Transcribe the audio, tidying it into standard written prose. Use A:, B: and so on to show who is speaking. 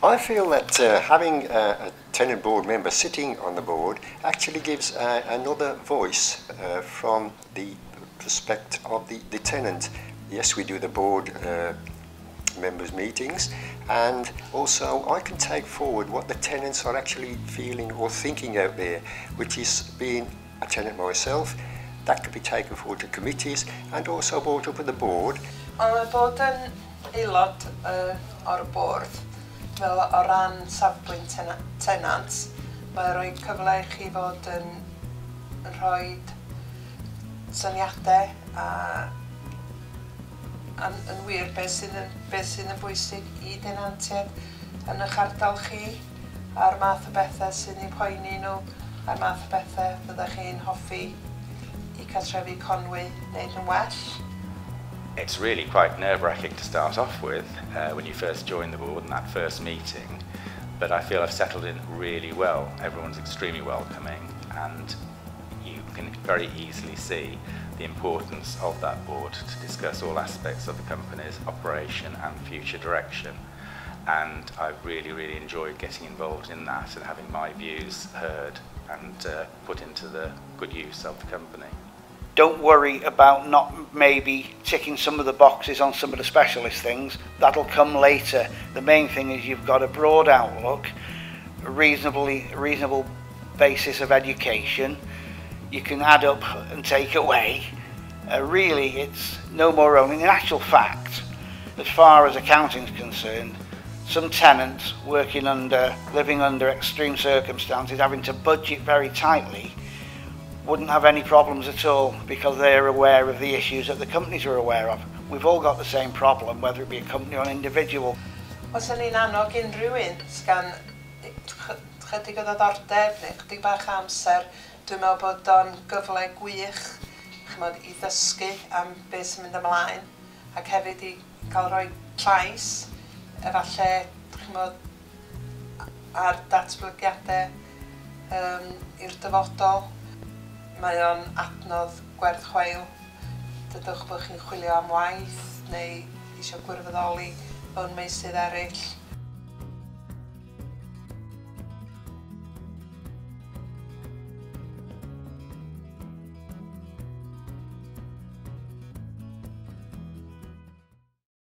A: I feel that having a tenant board member sitting on the board actually gives another voice from the perspective of the tenant. Yes, we do the board members meetings, and also I can take forward what the tenants are actually feeling or thinking out there, which is being a tenant myself. That could be taken forward to committees and also brought up at the board.
B: Ond mae bod yn aelod o'r bwrdd, fel o ran safbwynt tenant, mae'n rhoi cyfle i chi fod yn rhoi syniadau a yn wir beth sydd yn bwysig i denantiaid yn eich ardal chi a'r math o bethau sydd yn poeni nhw a'r math o bethau fyddech chi'n hoffi i Cartrefi Conwy wneud yn well.
C: It's really quite nerve-wracking to start off with when you first join the board in that first meeting, but I feel I've settled in really well. Everyone's extremely welcoming, and you can very easily see the importance of that board to discuss all aspects of the company's operation and future direction. And I've really, really enjoyed getting involved in that and having my views heard and put into the good use of the company.
D: Don't worry about not maybe ticking some of the boxes on some of the specialist things. That'll come later. The main thing is you've got a broad outlook, a reasonable basis of education. You can add up and take away. Really, it's no more wrong. In actual fact, as far as accounting is concerned, some tenants living under extreme circumstances, having to budget very tightly, wouldn't have any problems at all because they're aware of the issues that the companies are aware of. We've all got the same problem, whether it be a company or an individual.
B: Os ydyn ni'n annog unrhyw un sgan chydig o ddiddordeb neu chydig bach o amser, dwi'n meddwl bod o'n gyfle gwych, chymod, i ddysgu am beth sy'n mynd ymlaen ac hefyd i cael rhoi llais efallai, chymod, ar datblygiadau i'r dyfodol. Mae o'n adnodd gwerth chweil. Dydwch bod chi'n chwilio am waith neu eisiau gwirfoddoli mewn meysydd eraill.